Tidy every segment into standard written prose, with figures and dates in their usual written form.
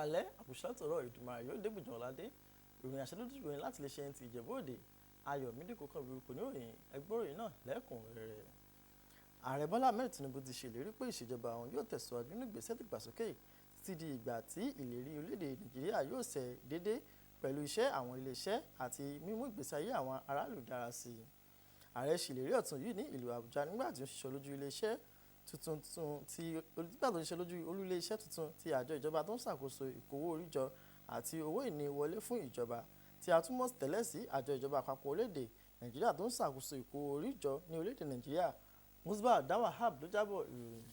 Káalẹ́ àbùsùlátọ̀rọ̀ ìdùmarè yóò débùjọ́ ọ̀ládé. Ìròyìn àṣẹlódì ìròyìn láti lè ṣe ti Ìjẹ̀bú Òde. Ayọ̀mídé Kòkànbí kò ní ìròyìn ẹgbẹ́ náà lẹ́kùnrẹ́rẹ́. Ààrẹ Bọ́lá Ahmed Tinubu ti ṣèlérí pé ìṣèjọba àwọn yóò tẹ̀síwájú nínú ìgbésẹ̀ ìdàgbàsókè títí di ìgbà tí ìlérí orílẹ̀-èdè Nàìjíríà yóò ṣẹ déédé pẹ̀lú iṣẹ́ àwọn iléeṣẹ́ àti mímú ìgbésí ayé àwọn aráàlú dára sí i. Ààrẹ ṣèlérí ọ̀tun yìí ní ìlú Àbújá nígbà tí ó ń ṣiṣọ́ lójú iléeṣẹ́ tuntun tí nígbà tó ń ṣiṣẹ́ lójú olú iléeṣẹ́ tuntun ti àjọ ìjọba tó ń ṣàkóso ìkówó orí jọ àti owó ìní wọlé fún ìjọba, tí a tún mọ̀ tẹ́lẹ̀ sí àjọ ìjọba àpapọ̀ orílẹ̀-èdè Nàìjíríà tó ń ṣàkóso ìkówó orí jọ ní orílẹ̀-èdè Nàìjíríà. Musbah Dawahab ló jábọ̀ ìròyìn.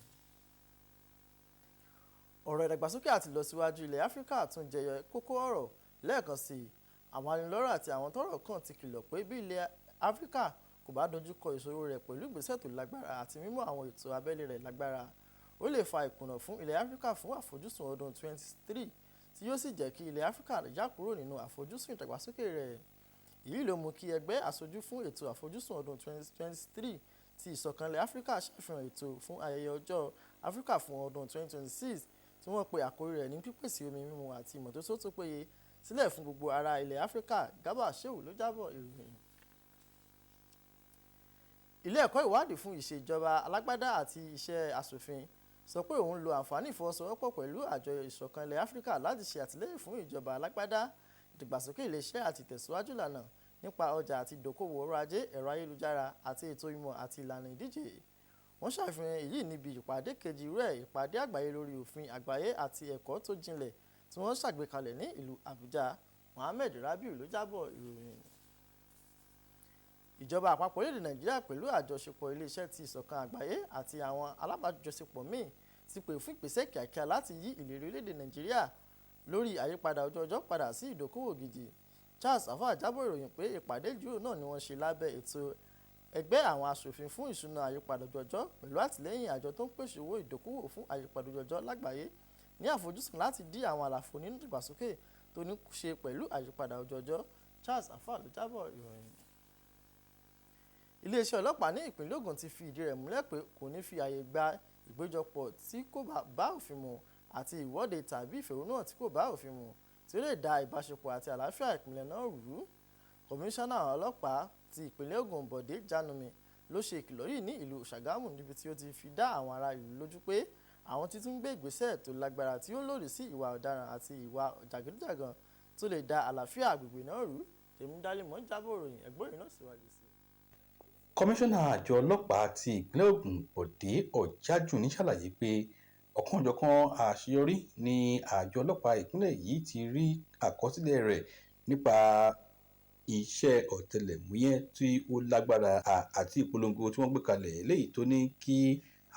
Ọ̀rọ̀ ìdàgbàsókè àti ìlọsíwájú ilẹ̀ Áfíríkà tún jẹyọ kókó ọ̀rọ̀ lẹ́ẹ̀kan sí i. Àwọn alẹ́nulọ́rọ̀ àti àwọn tọ́rọ̀ kàn ti kìlọ̀ pé bí ilẹ̀ Áfíríkà kò bá dojú kọ ìṣòro rẹ̀ pẹ̀lú ìgbésẹ̀ tó lágbára àti mímú àwọn ètò abẹ́lé rẹ̀ lágbára, ó lè fa ìkùnà fún ilẹ̀ Áfíríkà fún àfojúsùn ọdún 2063, tí yóò sì jẹ́ kí ilẹ̀ Áfíríkà yà kúrò nínú àfojúsùn ìdàgbàsókè rẹ̀. Èyí ló mú kí ẹgbẹ́ aṣojú fún ètò àfojúsùn ọdún 2023 ti Ìṣọ̀kan ilẹ̀ Áfíríkà ṣàfihàn ètò fún ayẹyẹ ọjọ́ Áfíríkà fún ọdún 2026, tí wọ́n pe àkórí rẹ̀ ní pípèsè omi mímu àti ìmọ́tótó tó péye sílẹ̀ fún gbogbo ará ilẹ̀ Áfíríkà. Garba Shehu ló jábọ̀ ìròyìn. Ilé ẹ̀kọ́ ìwádìí fún ìṣèjọba alágbádá àti iṣẹ́ aṣòfin sọ pé òun lo àǹfààní ìfọwọ́sowọ́pọ̀ pẹ̀lú àjọ Ìṣọ̀kan ilẹ̀ Áfíríkà láti ṣe àtìlẹ́yìn fún ìjọba alágbádá, ìdàgbàsókè iléeṣẹ́ àti ìtẹ̀síwájú ìlànà nípa ọjà àti ìdókòwò ọrọ̀ ajé, ẹ̀rọ ayélujára àti ètò ìmọ̀ àti ìlànà ìdíje. Wọ́n ṣàfihàn èyí níbi ìpàdé kejì rẹ̀, ìpàdé àgbáyé lórí òfin àgbáyé àti ẹ̀kọ́ tó jinlẹ̀ tí wọ́n ṣàgbékalẹ̀ ní ìlú Àbújá. Mohammed Rabiu ló jábọ̀ ìròyìn. Ìjọba àpapọ̀ orílẹ̀-èdè Nàìjíríà pẹ̀lú àjọṣepọ̀ iléeṣẹ́ ti Ìṣọ̀kan Àgbáyé àti àwọn alábàájọṣepọ̀ míì ti pè fún ìgbésẹ̀ kíákíá láti yí ìlérí orílẹ̀-èdè Nàìjíríà lórí àyípadà ojú ọjọ́ padà sí ìdókòwò gidi. Charles Afa jábọ̀ ìròyìn pé ìpàdé ìjíròrò náà ni wọ́n ṣe lábẹ́ ètò ẹgbẹ́ àwọn aṣòfin fún ìṣúná àyípadà ojú ọjọ́ pẹ̀lú àtìlẹ́yìn àjọ tó ń pèsè owó ìdókòwò fún àyípadà ojú ọjọ́ lágbàáyé, ní àfojúsùn láti dí àwọn àlàfo nínú ìdàgbàsókè tó ní ṣe pẹ̀lú àyípadà ojú ọjọ́. Charles Afa ló jábọ̀ ìròyìn. Iléeṣẹ́ ọlọ́pàá ní ìpínlẹ̀ Ògùn ti fi ìdí rẹ̀ múlẹ̀ pé kò ní fi àyè gba ìpéjọpọ̀ tí kò bá òfin mu àti ìwọ́de tàbí ìfẹ̀hónúhàn tí kò bá òfin mu tí ó lè da ìbáṣepọ̀ àti àlàáfíà ìpínlẹ̀ náà rú. Kọmíṣánná ọlọ́pàá ti ìpínlẹ̀ Ògùn, Bọ̀dé Jánúmi, ló ṣe ìkìlọ̀ yìí ní ìlú Ṣàgámù, níbi tí ó ti fi dá àwọn ará ìlú lójú pé àwọn ti tún gbé ìgbésẹ̀ tó lágbára tí ó lòdì sí ìwà ọ̀daràn àti ìwà jàgídíjàgan tó lè da àlàáfíà agbègbè náà rú. Tèmídálẹ́mọ̀ jábọ̀ ìròyìn ẹgbẹ́ ìròyìn náà síwájú sí i. Kọmíṣánná àjọ ọlọ́pàá ti ìpínlẹ̀ Ògùn, Bọ̀dé Ọ̀jájúní, ṣàlàyé pé ọ̀kanòjọ̀kan àṣeyọrí ní àjọ ọlọ́pàá ìpínlẹ̀ yìí ti rí àkọsílẹ̀ rẹ̀ nípa iṣẹ́ ọ̀tẹlẹ̀múyẹ́ tí ó lágbára àti ìpolongo tí wọ́n gbé kalẹ̀, eléyìí tó ní kí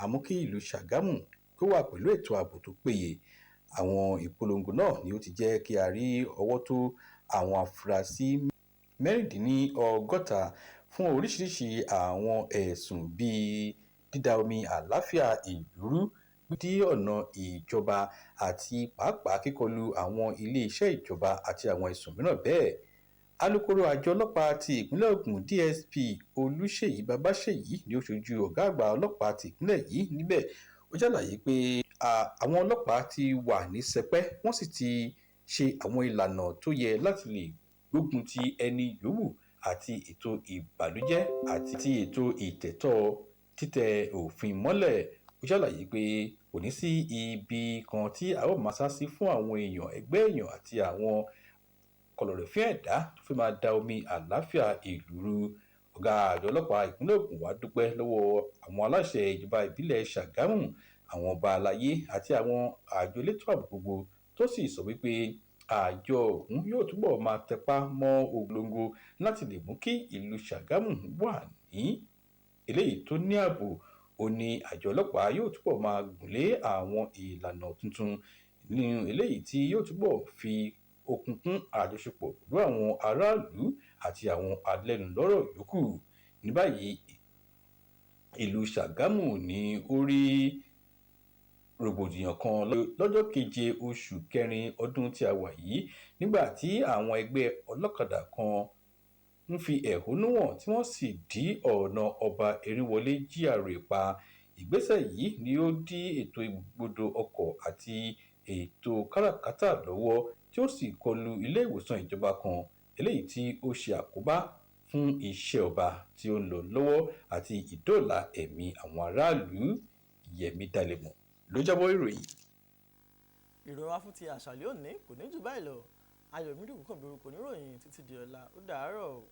àmú kí ìlú Ṣàgámù kó wà pẹ̀lú ètò ààbò tó péye. Àwọn ìpolongo náà ni ó ti jẹ́ kí a rí ọwọ́ tó àwọn afurasí 66 fún oríṣiríṣi àwọn ẹ̀sùn bíi dídá omi àlàáfíà ìlú rú, dídí ọ̀nà ìjọba àti pàápàá kíkọlù àwọn iléeṣẹ́ ìjọba àti àwọn ẹ̀sùn mìíràn bẹ́ẹ̀. Alūkkóró àjọ ọlọ́pàá ti ìpínlẹ̀ Ògùn, DSP Olùṣèyí Babáṣèyí, ni ó ṣojú ọ̀gá àgbà ọlọ́pàá ti ìpínlẹ̀ yìí níbẹ̀. Ó ṣàlàyé pé àwọn ọlọ́pàá ti wà ní sẹpẹ́, wọ́n sì ti ṣe àwọn ìlànà tó yẹ láti lè gbógun ti ẹni yòówù àti ètò ìbànújẹ́ àti ètò ìtẹ̀tọ́ títẹ òfin mọ́lẹ̀. Ó ṣàlàyé pé kò ní sí ibi kan tí a ó máa sá sí fún àwọn èèyàn ẹgbẹ́ èèyàn àti àwọn kọ̀lọ̀rọ̀fín ẹ̀dá tó fi máa da omi àlàáfíà ìlú rú. Ọ̀gá àjọ ọlọ́pàá ìpínlẹ̀ Ògùn wá dúpẹ́ lọ́wọ́ àwọn aláṣẹ ìjọba ìbílẹ̀ Ṣàgámù, àwọn ọba aláyé àti àwọn àjọ elétò ààbò gbogbo, tó sì sọ wípé àjọ òun yóò túbọ̀ máa tẹpá mọ́ ògbólóńgó láti lè mú kí ìlú Ṣàgámù wà ní eléyìí tó ní ààbò. Ó ní àjọ ọlọ́pàá yóò túbọ̀ máa gùnlé àwọn ìlànà tuntun nínú eléyìí tí yóò túbọ̀ fi okun kún àjọṣepọ̀ pẹ̀lú àwọn aráàlú àti àwọn alẹ́nulọ́rọ̀ yòókù. Ní báyìí, ìlú Ṣàgámù ní ó rí rògbòdìyàn kan lọ́jọ́ 7 oṣù kẹrin ọdún tí a wà yìí, nígbà tí àwọn ẹgbẹ́ ọlọ́kadà kan ń fi ẹ̀hónú hàn tí wọ́n sì dí ọ̀nà Ọba Erinwọlé GRA pa. Ìgbésẹ̀ yìí ni ó dí ètò ìgbòkègbodò ọkọ̀ àti ètò káràkátà lọ́wọ́, tí ó sì kọlu ilé ìwòsàn ìjọba kan, eléyìí tí ó ṣe àkóbá fún iṣẹ́ ọba tí ó ń lọ lọ́wọ́ àti ìdóòlà ẹ̀mí àwọn aráàlú. Yẹmi Dalemo ló jábọ̀ ìròyìn. Ìròyìn wa fún ti àṣálẹ́ òní kò ní jù báyìí lọ. Ayọ̀mídé Ògúnkànmí orúkọ oníròyìn. Títí di ọ̀la, ó dàárọ̀.